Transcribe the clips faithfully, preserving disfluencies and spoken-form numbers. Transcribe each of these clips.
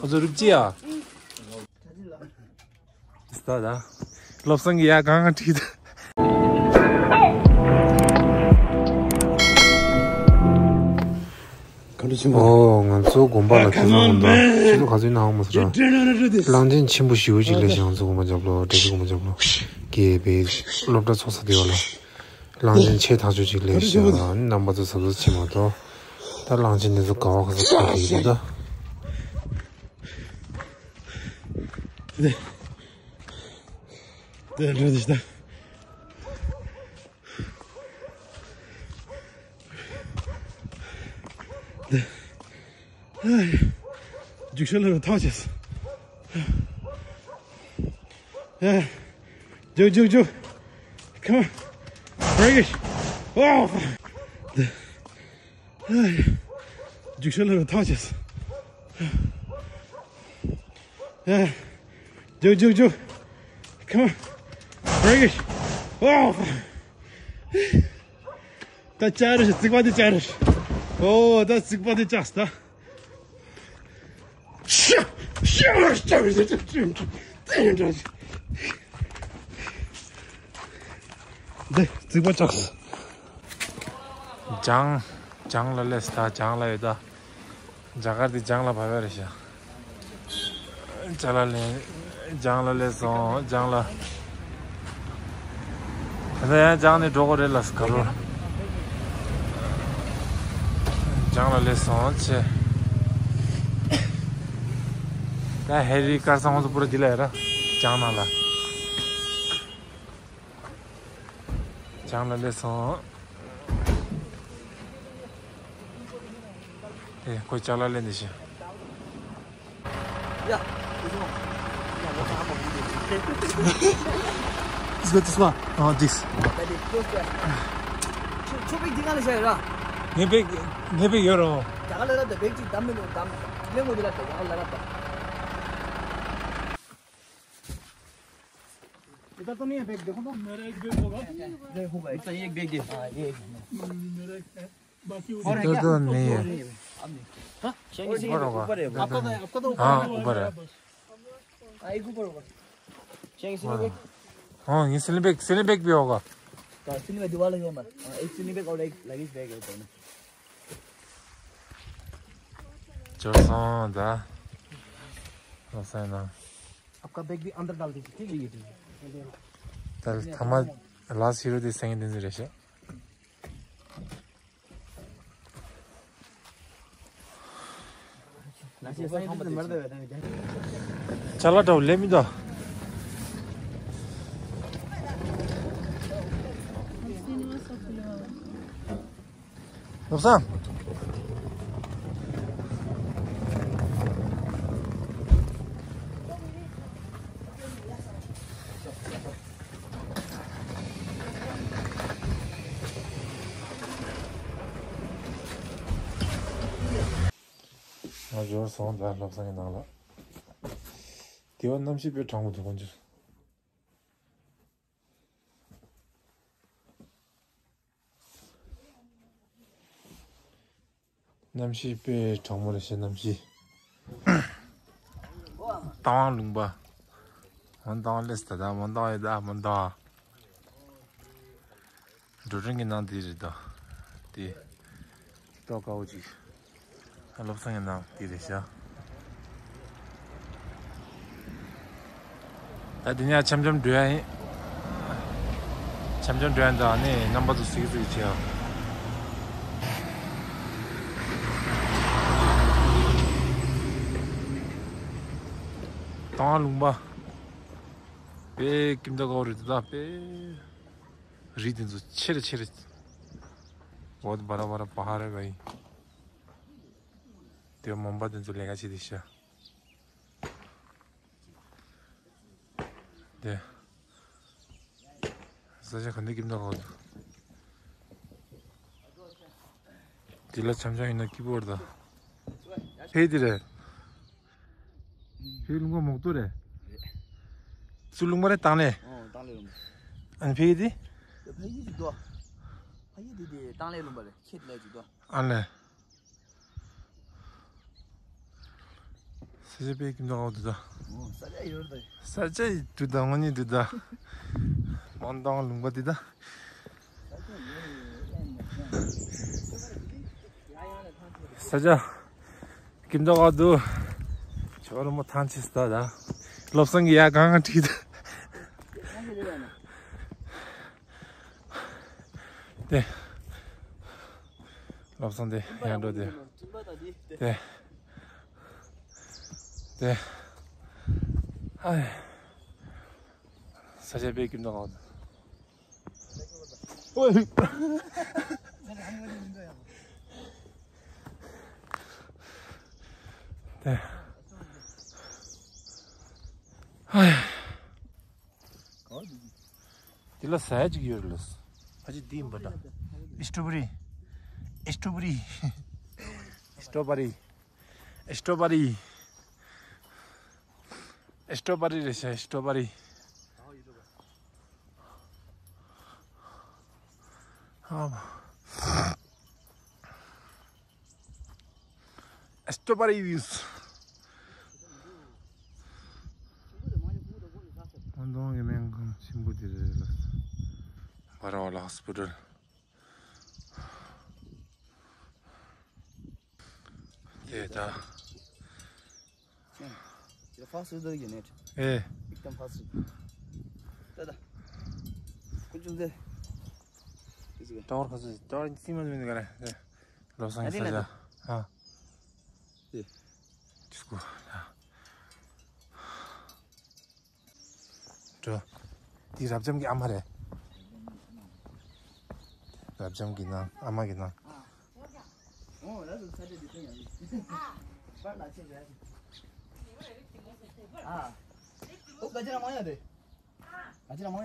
ཨོ་ཚོ་རུབ་ཅི་ཡ། སྟ་ད། བློ་བཟང་གི་ཡ་གང་གང་བྲིས་ད། ཨོ་ང་ཚོ་དགོན་པ་ལ་ཁེ་བཟང་ཧོན་ད། ཕྱི་ལོ་ག་ཚོད་ནང་མ་ཟེར་ར། གླང་ཆེན་ཆེན་པོ་ཞེ་པོ་ཅིག་སླེབས་ཤག་ང་ཚོ་དགོན་པ་རྒྱབ་ལོགས་བཀྲ་ཤིས་དགོན་པ་རྒྱབ་ལོགས་ཀྱི་བའི་སློབ་གྲྭ་ཚོགས་ས་དེ་བ་ལ། གླང་ཆེན་ཆེ་ཐག་ཆོད་ཅིག་སླེབས་ཤག་རྣམ་པ་ཚོ་གཟབ་གཟབ་བྱེད་མ་གཏོགས། ད་གླང་ཆེན་འདི་ཚོ་ག་བ་ག་ས་ཐག་གི་འདུག་ད། དེ་འགྲོ་དེ་ཤི་ད། རྒྱུག་ཤར་ལ་ཐག་བཅད། རྒྱུག་རྒྱུག་རྒྱུག Come on. Break it. Oh. རྒྱུག་ཤར་ལ་ཐག་བཅད། རྒྱུག་རྒྱུག་རྒྱུག Come on. Break it. Oh. ད་བཅག་རེ་ཞིག་རྩིག་པ་དེ་བཅག་རེ་ཞིག་ཨོ་ད་རྩིག་པ་དེ་བཅག་སྟ། ཤ་ཤ་ཤ་ཤ་ཤ་ཤ་ཤ། འདི་རྩིག་པ་བཅག་སྟ། ལྗང་ལྗང་ལ་སླེབས་སྟ། ལྗང་ལ་ཡོད་ད། རྒྱ་གར་དེ་ལྗང་ལ་བབས་ཡ་རེད་ཤག་ལྗང་ལ་ལེ། ལྗང་ལ་སླེབས་སོང་ལྗང་ལ། ད་ལྟ་ཡང་ལྗང་ནས་འགྲོ་དགོས་རེད་ལ་ག་རུ། ལྗང་ལ་སླེབས་སོང་ཆེ། ད་ཧེ་རི་དཀར་ས་ཧོན་སུ་པུ་ར་དེ་ལ་ཡ་ར། ལྗང་ནང་ལ། ལྗང་ལ་སླེབས་སོང་། ཨེ་ཁོ་ལྕགས་ལ་སླེབས་འདི་ཤི། Yeah, this one. Yeah, that's how I'm gonna do this. It's good, this one. Oh, this. That is close to us. ཆུ་ཆུ་བེག་འདི་ག་ལ་བཞག་ཡོད་ར། ངའི་བེག་ངའི་བེག་ཡོད་རོ། རྒྱ་གར་ལ་ར་ད་བེག་ཅིག་བསྡམས་མི་འདུག་བསྡམས། ལེན་དགོས་འདི་ལ་ད་རྒྱ་གར་ལ་ར་ད། इधर तो नहीं है बैग, देखो तो। मेरा एक बैग होगा। नहीं होगा, इतना एक बैग दे। हाँ, ये एक है। हम्म, मेरा एक है। बाकी उधर तो नहीं है। अब नहीं। हाँ? शेंगे से ऊपर होगा। ऊपर है वो। आपका तो है, आपका तो ऊपर हाँ, है। ऊपर है। हाँ, एक ऊपर होगा। शेंगे से ऊपर। हाँ, ये स्लिंग बैग, स्लिंग बैग भी होगा। तो स्लिंग बैग दीवार लगे हमारे। हाँ, एक स्लिंग बैग और एक लगेज बैग है ऊपर में। चल, सौ दा। सौ ना। आपका बैग भी अंदर डाल दीजिए, ठीक है? ད་ཐ་མ་ལ་སི་རོ་དེ་སེང་གེ་དེ་ཚོ་རེད་ཤག་ཅ་ལག་འདྲ་བོ་ལེན་མི་འདུག་བློ་བཟང་། ང་འབྱོར་སོང་ད་བློ་བཟང་གི་ནང་ལ། དེ་བ་གནམ་གཤིས་དཔེ་གྲང་མོ་འདུག་ཁོང་ཚོ། གནམ་གཤིས་དཔེ་གྲང་མོ་རེད་ཤག་གནམ་གཤིས། རྟ་དབང་ལུང་པ། མོན་རྟ་དབང་སླེབས་ད་ད་མོན་རྟ་དབང་ཡོད་ད་མོན་རྟ་དབང་། འགྲོ་གྲོན་གྱི་ནང་དེ་རེད་ད། དེ། ཏོག་དཀར་པོ་ཅིག་བློ་བཟང་གི་ནང་དེ་རེད་ཤག་ད་དེ་ནས་འཆམ་འཆམ་འགྲོ་ཡ་ཡིན། འཆམ་འཆམ་འགྲོ་ཡ་འདི་ནས་རྣམ་པ་ཚོ་གཟིགས་གཟིགས་བྱེད་ཡ། ཏང་ལུང་པ། དཔེ་ཀིམ་ཏོག་དཀར་པོ་རེད་ད་དཔེ། རི་དེ་ཚོ་ཆེ་རེ་ཆེ་རེ། འོ་དེ་བ་ར་བ་ར་བ་ཧ་ར་ག་ཡིན། དེ་མོན་པ་དེ་ཚོ་ལས་ཀ་བྱེད་དེ་ཤ། དེ། ས་ཆ་ག་འདྲ་ཀིམ་ཏོག་དཀར་པོ་འདུག་དེ་ལ་འཆམ་འཆམ་ཡིན་ན་སྐྱིད་པོ་རེད་ད། ཕེ་དེ་རེད། ཕེ་ལུང་པ་མོག་ཏོ་རེད། སུ་ལུང་པ་རེད་ཏང་ལེ། ཨོ་ཏང་ལེ་ལུང་པ། ཨ་ནི་ཕེ་དེ། ཕེ་ཡི་ཅིག་ཏོ། ཕེ་ཡི་དེ་དེ་ཏང་ལེ་ལུང་པ་རེད་ཁྱེད་ལ་ཅིག་ཏོ། ཨ་ལེ། ཟེར་པའི་ཀིམ་དང་འོ་དུ་ད། ས་ཆ་ཡོད་ད། ས་ཆ་དུ་ད་ངོ་ནི་དུ་ད། མང་དང་ལུང་པ་དུ་ད། ས་ཆ། ཀིམ་དང་འོ་དུ། ཆོ་རོ་མོ་ཐང་ཆེ་སྟ་ད། བློ་བཟང་གི་ཡ་གང་གང་བྲིས་ད། དེ། བློ་བཟང་དེ་ཡང་འགྲོ་དེ། དེ། དེ། ཨའི། ས་ཆ་པའི་ཀིམ་དང་འོ་དུ། ཨོའི། དེ། ཨའི། དེ་ལ་ཟ་ཡ་ཅིག་ཡོད་རེད་ལ། ཨ་ཅེ་འདི་ཡིན་པ་འདྲ། སི་ཊོ་བེ་རི། སི་ཊོ་བེ་རི། སི་ཊོ་བེ་རི། སི་ཊོ་བེ་རི། སི་ཊོ་བེ་རི་རེད་ཤག་སི་ཊོ་བེ་རི། ཨ། སི་ཊོ་བེ་རི་ཝིས། ཨ་མདོ་གི་སྨན་ཁང་ཆེན་པོ་དེ་རེད་ལ། བ་ར་ཝ་ལ་ཧོ་སི་པི་ཊལ། དེ་ད། ཁྱེད་ཕ་སུ་དོ་ཡིན་ནེ། ཨེ། ཨིག་དམ་ཕ་སུ། ད་ད། ཀུན་ཅུང་ཟེ། ཏོར་ཁ་སུ་ཏོར་སི་མ་མིན་ག་རེ། ལོ་སང་ས་ཆ། ཨ། ཨེ། ཅིས་ཀུ། འགྲོ། འདི་རབ་འབྱམས་ཀྱི་ཨ་མ་རེད། རབ་འབྱམས་ཀྱི་ནང་ཨ་མ་གི་ནང་། ཨ། ཨོ་ག་ཅི་ར་མ་ཡ་རེད། ག་ཅི་ར་མ་ཡ།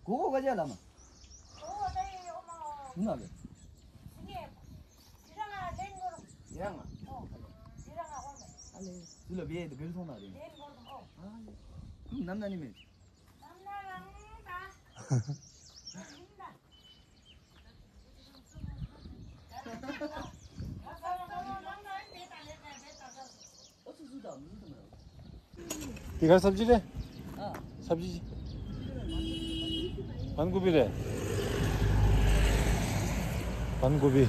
གོ་གོ་ག་ཅི་ལ་མ། ཡིན་ན་ལེ། ཡ་ང་། ཨ་ལེ། དུ་ལ་བེ་དུ་བེ་སོང་ན་རེད། ཨ་ལེ། ནམ་ན་ནི་མེད། དེ་ག་སབ་ཇི་རེད། སབ་ཇི། བན་གོ་བི་རེད། བན་གོ་བི།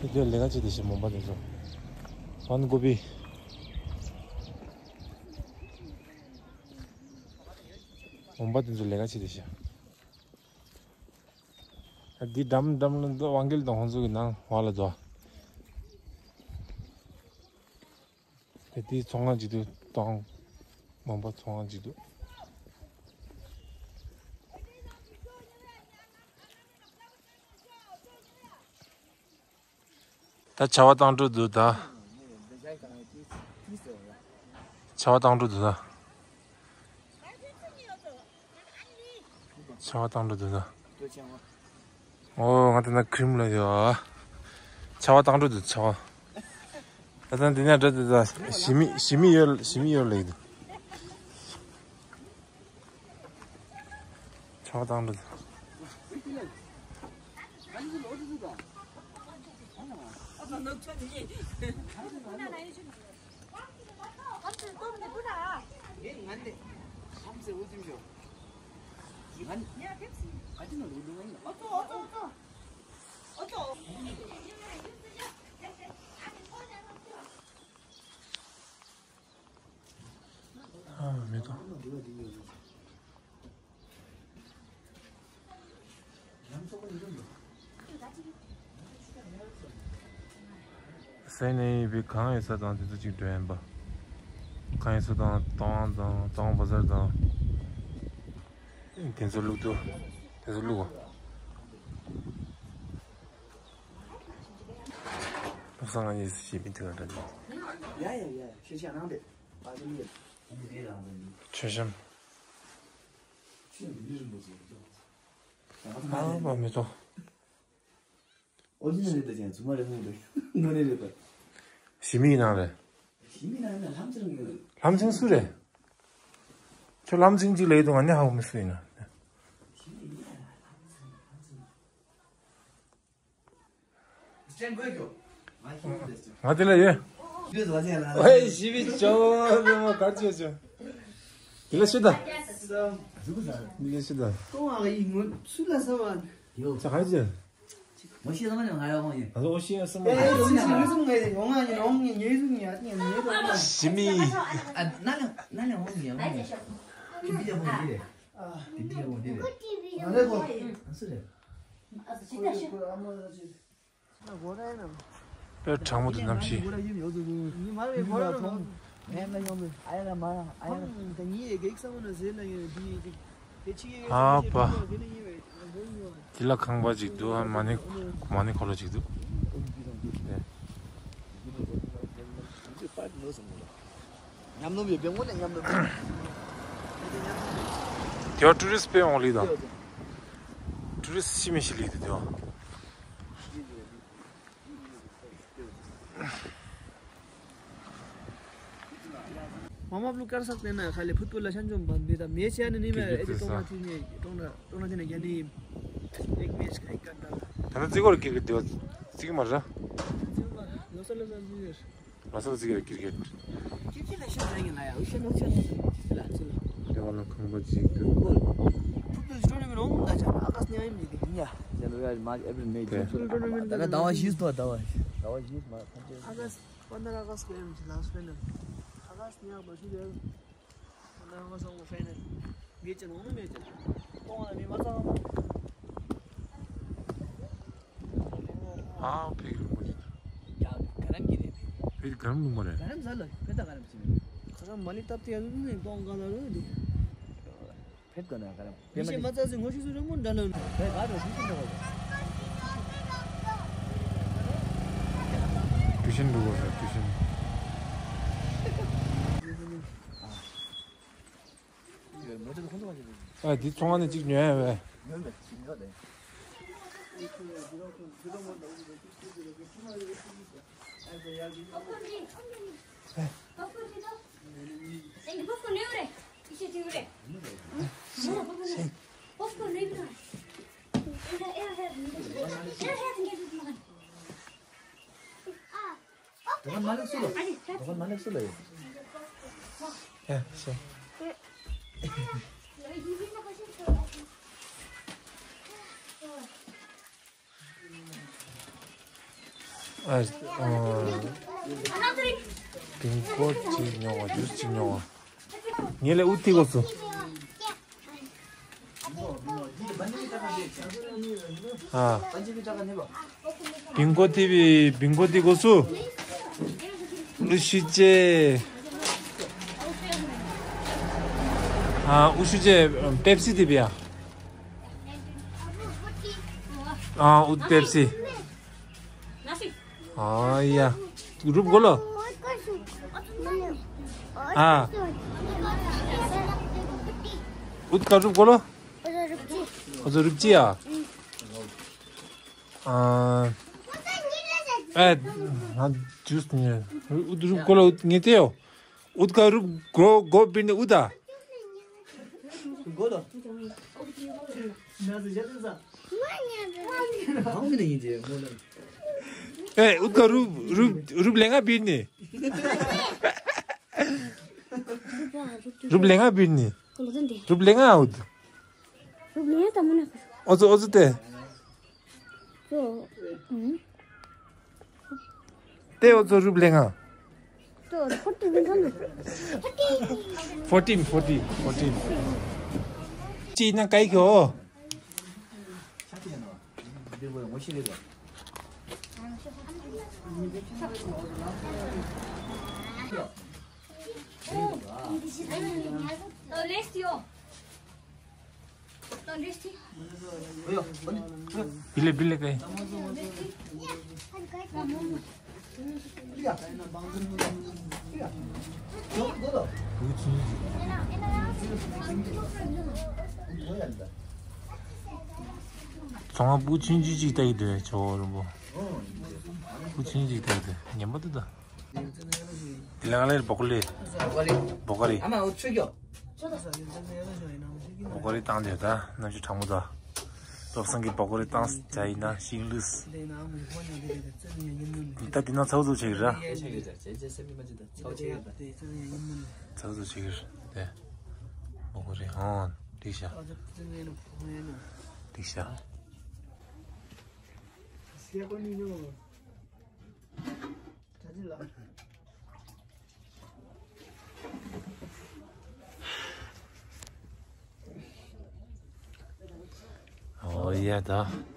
དེ་དེ་ལས་ཀ་བྱེད་དེ་ཤི་མོན་པ་དེ་ཚོ། བན་གོ་བི། མོན་པ་དེ་ཚོ་ལས་ཀ་བྱེད་དེ་ཤི། འདི་འགྲམ་འགྲམ་ལ་འདུག་དབང་རྒྱལ་དང་ཁོང་ཚོ་གི་ནང་བ་ལ་འདུག་དེ་དེའི་ཚོང་ཁང་ཅིག་འདུག་དང་མང་པོ་ཚོང་ཁང་ཅིག་འདུག་ད་ཆར་པ་བཏང་འགྲོ་འདུག་ད། ཆར་པ་བཏང་འགྲོ་འདུག་ད། ཆར་པ་བཏང་འགྲོ་འདུག་ད། ཨོ་ང་ད་ན་ཁྲིམ་ལ་ཡོད། ཆར་པ་བཏང་འགྲོ་འདུག་ཆར་པ། ད་ད་འདི་ནས་འགྲོ་འདུག་ད། ཞི་མི་ཞི་མི་ཡོད་ཞི་མི་ཡོད་ལེགས་འདུག་ཆར་པ་བཏང་འགྲོ་འདུག་ཨ་མེ་ཏོག་སེ་ནས་ཡིན་པའི་གང་ཡོད་ས་དང་དེ་ཚོ་གཅིག་འགྲོ་ཡིན་པ། གང་ཡོད་ས་དང་ཏང་དང་ཏང་བ་ཟར་དང་། དེ་ཚོ་བླུག་ཏུ། དེ་ཚོ་བླུག་གོ། བླུག་ས་ང་ཡིས་ཤེས་མི་ཐུབ་ལ་འདྲ། ཡ་ཡ་ཡ་ཤེས་བྱ་ནང་དེ། མཆོད་བཤམས། ཨ་མ་མེ་ཏོག་ཨོ་རི་ཇི་ནལ་རེད་ད་ཅན་ཚུ་མ་རེད་ཧོང་རེད། ནོ་རེད་རེད་པ། ཞི་མི་ཡི་ནང་རེད། ཞི་མི་ནང་ན་ལྷམ་ཚེ་རིང་ཡོད། ལྷམ་ཚེ་རིང་སུ་རེད། ཁྱོད་ལྷམ་ཚེ་རིང་ཅིག་ལ་ཡོད་དུ་ང་ནི་ཧ་གོ་མི་སུ་ཡིན་ན། ཞི་མི་ཡི་ནང་ན་ལྷམ་ཚེ་རིང་ལྷམ་ཚེ་རིང་། ང་དེ་ལ་ཡོད། ཨེ་ཞི་བའི་ཇོ་བོ་མོ་ག་ཅི་ཡོད་ཅོ། དེ་ལ་ཤི་ད། དེ་ལ་ཤི་ད། ཏོང་ཨ་ཡི་ངོ་སུ་ལ་ས་བ། ཡོ། ཆ་ག་ཅི། ངོ་ཤེས་ལ་མ་ནི་ང་ཡོང་ཡིན། ང་ཚོ་ཨོ་ཤེས་སམ་མ། ཨེ་ཡོང་ང་ཡོང་ང་ཡོང་ང་ཡོང་ང་ཡོང་ང་ཡོང་ང་། ཞི་མི། ཨ་ན་ལ་ན་ལ་ཧོང་ཡོང་ང་ཡོང་ང་ཡོང་ང་། དེ་འདྲ་ཡོང་ང་དེ་རེད། དེ་འདྲ་ཡོང་ང་དེ་རེད། ང་ལ་གོ། ཨ་སུ་རེད། དཔེ་གྲང་མོ་འདུག་གནམ་གཤིས། ཨ་ཕ། དེ་ལ་ཁང་པ་ཅིག་འདུག་མ་ཎི་མ་ཎི་འཁོར་ལོ་ཅིག་འདུག་ཉམས་ནོམ་ཡོད་པའི་ངོ་ནས་ཉམས་ནོམ། དེ་བ་ཊུ་རི་སི་དཔེ་ཡོང་ལི་དང་། ཊུ་རི་སི་ཤི་མི་ཤི་ལི་དེ་དེ་བ། མ་མ་བླུ་དཀར་ས་དེ་ན་ཁ་ལེ་ཕུད་པུ་ལ་ཤན་ཅོམ་བན་བེ་ད་མེ་ཆེ་ནི་ནི་མེ་ཨེ་ཅི་ཏོང་ན་ཐི་ནི་ཏོང་ན་ཏོང་ན་ཐི་ནི་ག་ནི་ཨེག་མེ་ཆེ་ཨེག་ཀན་ད། ད་ན་ཙི་གོར་ཀིར་ཀིར་དེ་བ་ཙི་གི་མ་ར། ཙི་གི་མ་ར་ལོ་ས་ལོ་ས་ཙི་གི་ར། ལ་ས་ལ་ཟིག་ར་ཀིར་ཀེཊ། ཀིར་ཀེཊ་ལ་ཤ་ཟ་ཡིན་ལ་ཡ་འུ་ཤ་ནོ་ཆ་ནོ་ཟ་ཡིན་ལ་ཚུ་ལ། དེ་བ་ལ་ཁང་པ་ཅིག་འདུག་ཕུ་ཏུ་ཟི་ཏོ་ནི་མི་རོང་ད་ཆ་ཨ་ཀ་སི་ཉ་ཡིན་མི་གི་ཉ། ཡ་ལོ་ཡ་མ་ཨེ་པྲིལ་མེ་ཇུན། ད་ག་ཟླ་བ་བཞི་སྟོ་ཟླ་བ་ཟླ་བ་བཞི་མ་ཐམས་ཅད། ཨ་ཀ་སི་པ་ན་ར་ཨ་ཀ་སི་ལ་ཡོད་མི་ལ་སི་ཕེ་ནལ། ཨ་ཀ་སི་ཉ་མ་ཤི་ལ་ཡོད། ནང་མ་སོང་ངོ་ཧྥེ་ནལ། མེད་ཅེ་ནོ་མེད་ཅེ། ཏོང་ཨ་མི་མ་ཚང་མ། ཨ་ཕེ་གི་ལུང་པ་ཅིག་ཡ་ག་རམ་གི་རེད། ཕེ་གི་ག་རམ་ལུང་པ་རེད། ག་རམ་ཟ་ལ་ཕེ་ད་ག་རམ་ཅི་མེད། ག་རམ་མ་ལི་སྟབས་ཏེ་ཡ་ལུ་ནི་ཏོང་ག་ལ་རུ་ནི། ཕེ་ག་ན་ག་རམ། མི་ཤེས་མ་ཚ་ཟི་ངོ་ཤེས་སུ་རིང་མོ་འདྲ་ལ་ནི། ཕེ་ག་རུ་ཤེས་ཤེས་འདྲ་བ། ཏུ་ཤིན་འདུག་གོ་ཟེར་ཏུ་ཤིན། ཨ་འདི་ཚོང་ཁང་ནས་གཅིག་ཉོས་ཡ་བས། དོ་ཁན་མ་ལེགས་སུ་ལ་ཡོད། དོ་ཁན་མ་ལེགས་སུ་ལ་ཡོད། ཡ་ཤེས། ཨ་ཨ་བིང་གོ་ཅིག་ཉོ་བ་ཇུས་ཅིག་ཉོ་བ། ངས་ལས་ཨུ་ཐིག་གོ་སུ། ཨ། བིང་གོ་ཐི་བི་བིང་གོ་ཐི་གོ་སུ། ཨུ་ཤུ་ཅེ། ཨ་ཨུ་ཤུ་ཅེ་པེབ་སི་ཐི་བི་ཡ། ཨ་ཨུ་པེབ་སི། ཨ་ཡ། རུབ་གོ་ལོ། ཨ། ཨུད་ཀ་རུབ་གོ་ལོ། ཨོ་ཙོ་རུབ་ཅི་ཡ། ཨ། ཨ། ཇུས་ནི། ཨུད་རུབ་གོ་ལོ་ངེ་ཏེ་ཡོ། ཨུད་ཀ་རུབ་གོ་གོ་པིན་ཨུད་ད། གོ་ལོ། ཨེ་ཨུད་ཀ་རུབ་རུབ་རུབ་ལེ་ང་པིན་ནི། རུབ་ལེ་ང་པིན་ནི། རུབ་ལེ་ང་ཨུད། ཨོ་ཙོ་ཨོ་ཙོ་ཏེ། ཏེ་ཨོ་ཙོ་རུབ་ལེ་ང་། ཕོར་ཊིན་ཕོར་ཊིན་ཕོར་ཊིན། ཅི་ན་ཀའི་ཁྱོ། ཨི་ལེ་བི་ལེ་ཀའི། ཚོང་པ་བུ་ཆུང་ཆུང་ཅིག་ལྟ་ཡི་འདུག་ཇོ་བོ་རིན་པོ། བུ་ཆུང་ཆུང་ཅིག་ལྟ་ཡི་འདུག་ངན་པ་འདུག་ད། དེ་ལ་ང་ལ་བོ་ཀོ་ལི། བོ་ཀ་རི། བོ་ཀ་རི་བཏང་དེ་ད་ནམ་ཞིག་གྲང་མོ་ད། བློ་བཟང་གི་བ་གོ་རེ་བཏང་བྱ་ཡིན་ན་ཤིང་ལུས། ད་དེ་ན་ཚ་བོ་ཚོ་ཆེ་གི་ར། ཚ་བོ་ཚོ་ཆེ་གི་ར། དེ་བ་གོ་རེ་ཧོན་འགྲིག་ཤག་འགྲིག་ཤག་ཨོ་ཡ་ད།